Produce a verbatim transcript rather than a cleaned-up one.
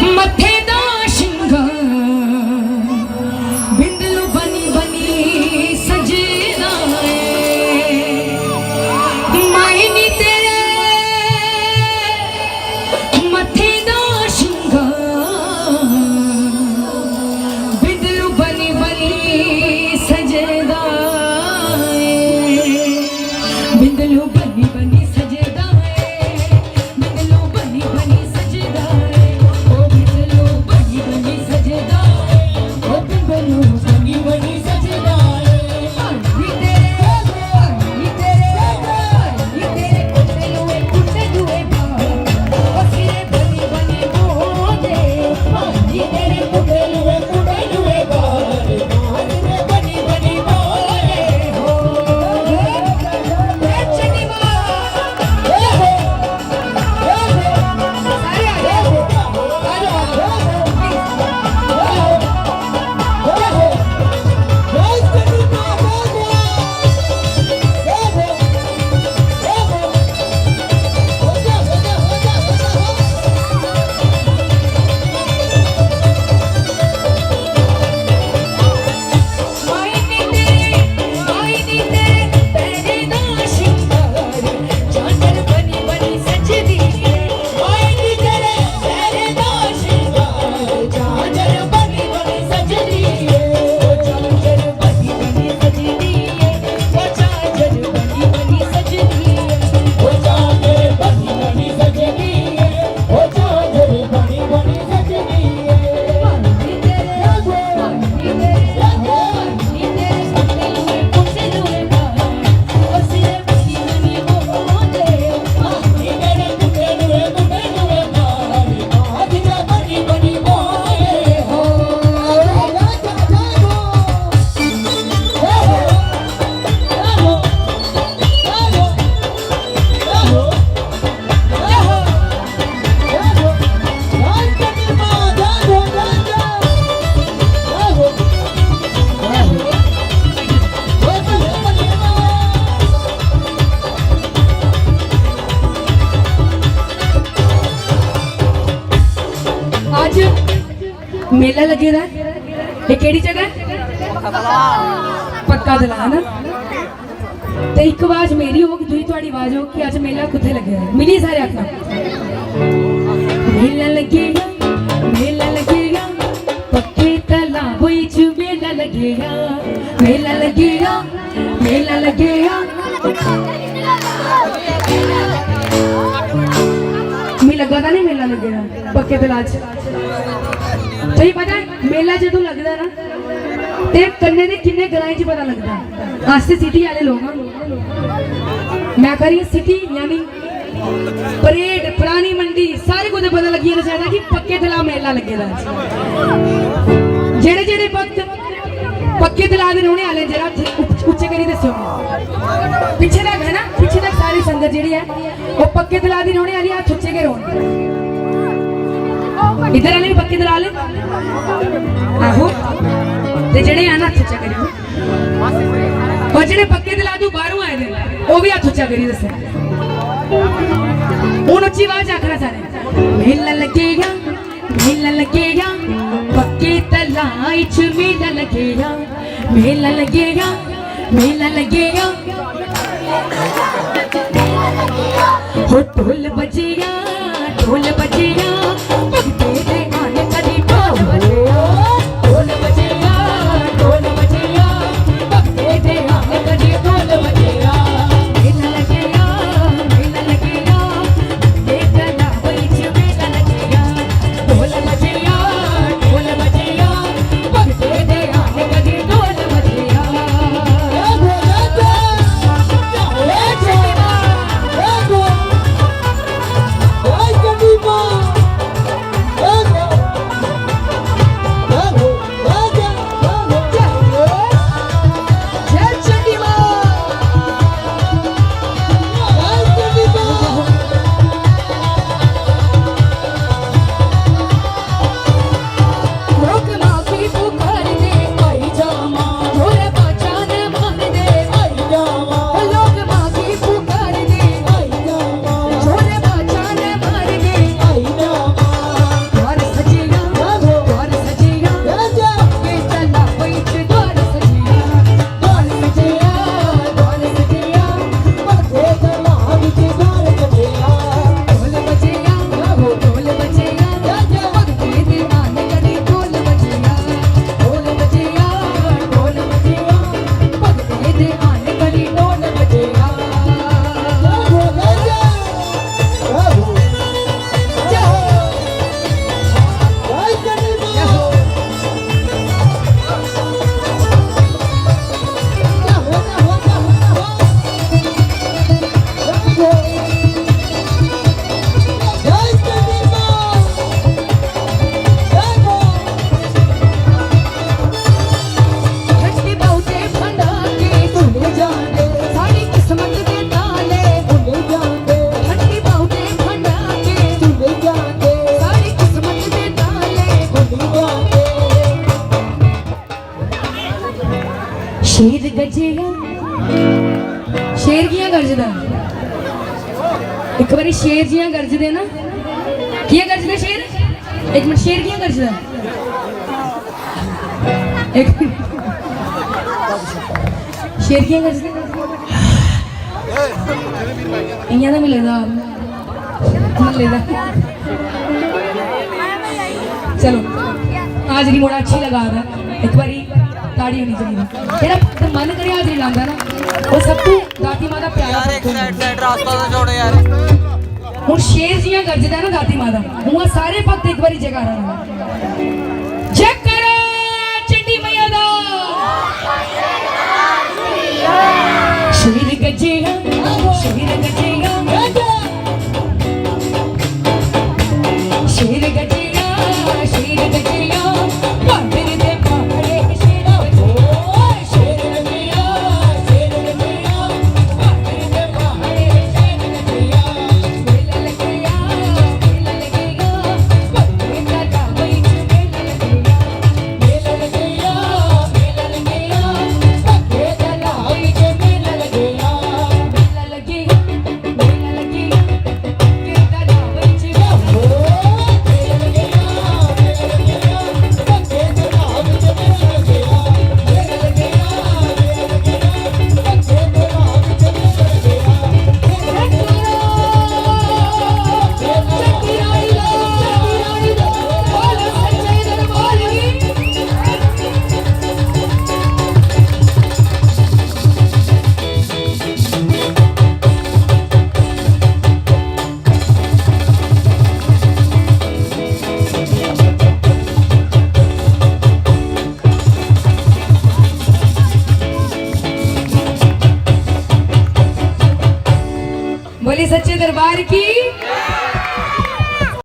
मत्थे दा श्रृंगार बिंदलू बनी बनी सजदा ऐ। मायनी तेरे मत्थे दा श्रृंगार बिंदलू बनी बनी सजदा ऐ। बिंदलू बनी बनी सजदा ऐ। बिंदलू बनी बनी सजदा ऐ। ओ बिंदलू बनी बनी सजदा ऐ। ओ बिंदलू बनी बनी सजदा ऐ। अज्ज मेला लग्गे दा ऐ। एह् केह्ड़ी जगह ऐ? पक्का तलाऽ ना। ते इक आवाज मेरी होग, दूई थुआड़ी आवाज होग कि अज्ज मेला कुत्थै लग्गे दा ऐ। मिलियै सारे आखना, मेला लग्गे दा, मेला लग्गे दा, पक्के तलाऽ च मेला लग्गे दा, मेला लग्गे दा, मेला लग्गे दा। मिगी लग्गा दा निं मेला लग्गे दा पक्के तलाऽ च। तुसेंगी पता ऐ, मेला जदूं लगदा ना, ते कन्नै दे किन्ने ग्राएं च पता लगदा। अस ते सिटी आह्ले लोक आं। में आखा दी आं, सिटी यानी परेड, परानी मंडी, सारे कुतै पता लग्गी जाना चाहिदा कि पक्के तलाऽ मेला लग्गे दा। जेह्ड़े जेह्ड़े भक्त पक्के तलाऽ दे रौह्ने आह्ले, जरा हत्थ उच्च-, उच्चे करी दस्सेओ। पिच्छे तक है ना, पिच्छे तक सारी संगत जेह्ड़ी ऐ, ओह् पक्के तलाऽ दी रौह्ने आह्ली, हत्थ उच्चे गै रौह्न। इद्धर आह्ले बी पक्के तलाऽ आह्ले? आहो। ते जेह्ड़े हैन, हत्थ उच्चा करेओ। और जेह्ड़े पक्के तलाऽ तू बाह्रों आए दे न, ओह् बी हत्थ उच्चा करी दस्सो। हून उच्ची आवाज च आखना सारें, मेला लग्गेगा, मेला लग्गेगा, पक्के तलाऽ च मेला लग्गेगा, मेला लग्गेगा, मेला लग्गेगा। हो ढोल बजेगा, ढोल बजेगा, भगते दे आने कदी ढोल बजेगा, ढोल बजेगा, ढोल बजेगा, भगते दे आने कदी ढोल बजेगा। मेला लग्गेगा, मेला लग्गेगा, मेला लग्गेगा। शेर गरजेगा। शेर कि'यां गरजदा? इक बारी शेर जि'यां गरजदे ना, कि'यां गरजदे शेर? इक मिनट, शेर कि'यां गरजदा? इक मिनट। शेर कि'यां गरजदा? इ'यां ते मिगी लगदा, मिगी लगदा। चलो, आज नहीं मोड़ा अच्छी लगा रहा। एक बारी ताड़ी होनी चाहिए। जेह्ड़ा भक्त मन करे हाजरी लांदा ना, वो सब तू दाती माता प्यारा यार, भक्त एक होंदा। साइड, साइड रास्ता तो छोड़ो यार। हुन शेर जि'यां गरजदा ना दाती माता, उ'आं सारे भक्त एक बारी जयकारा लाओ। जयकारा चंडी मैया दा। शेर गरजेगा, शेर गरजेगा। शेर गरजेगा, शेर गरजेगा। बांदर दे पहाड़े शेरा, ओ शेर गरजेगा, शेर गरजेगा। बांदर दे पहाड़े शेर गरजेगा। मेला लगेगा, मेला लगेगा। बांदर दा गाँव विच मेला लगेगा। मेला लगेगा, मेला लगेगा। बांदर दा गाँव विच मेला लगेगा। मेला लगेगा। बोली सच्चे दरबार की।